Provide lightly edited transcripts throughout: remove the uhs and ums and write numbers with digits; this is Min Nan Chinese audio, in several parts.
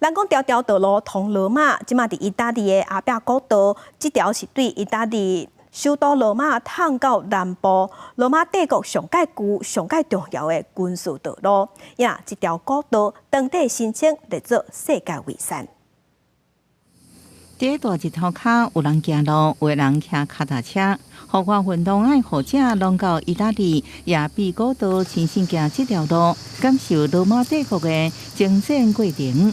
人講條條道路通羅馬，這馬佇意大利的阿比亞古道，這條是對意大利首都羅馬通到南部羅馬帝國上蓋舊、上蓋重要的軍事道路。呀，這條古道當地申請列做世界遺產。佇大日頭跤，有人行路，有人騎跤踏車。戶外運動愛好者攏到意大利亞庇古道親身行這條路，感受羅馬帝國的征戰過程。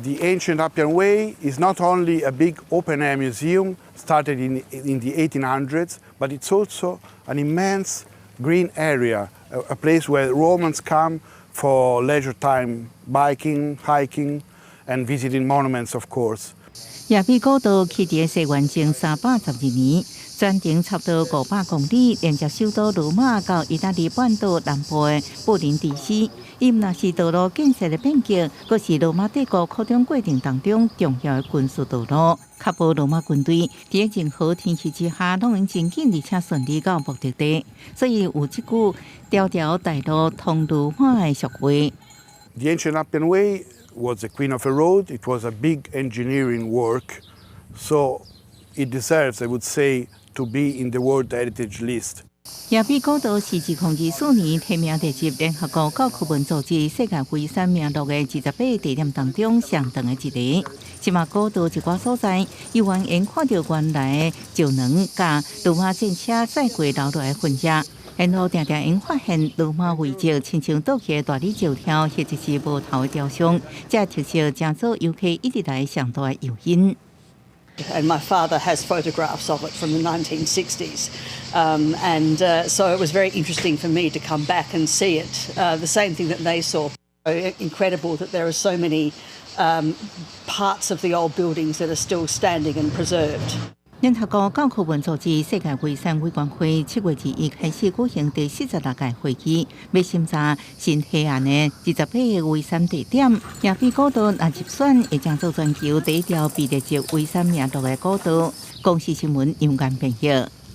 The ancient Appian Way is not only a big open-air museum started in the 1800s, but it's also an immense green area, a place where Romans come for leisure time, biking, hiking, and visiting monuments, of course. 亞庇古道起佇西元前312年，全長差不多500公里，連接首都羅馬到意大利半島南部的布林迪斯。伊毋但是道路建設的變革，閣是羅馬帝國擴張過程當中重要的軍事道路，確保羅馬軍隊佇任何天氣之下，攏會真緊而且順利到目的地。所以有這句“條條大路通羅馬”的俗話。 The ancient Appian Way was the queen of a road. It was a big engineering work, so it deserves, I would say, to be in the World Heritage List. 亞庇古道是2024年提名列入聯合國教科文組織世界遺產名錄的28個地點當中上長的一個。這馬古道一寡所在，猶原會看著原來的石梁佮羅馬戰車載過留落來的痕跡。沿路定定會發現羅馬遺跡，親像倒去的大理石條，或者是無頭的雕像，這特色成做遊客一直來上大的誘因。 And my father has photographs of it from the 1960s. And so it was very interesting for me to come back and see it, the same thing that they saw. Incredible that there are so many parts of the old buildings that are still standing and preserved. 聯合國教科文組織世界遺產委員會7月21開始舉行第46屆會議，欲審查新提案的28個遺產地點。亞庇古道若入選，會將做全球第一條被列入遺產名錄的古道。公視新聞楊堅編譯。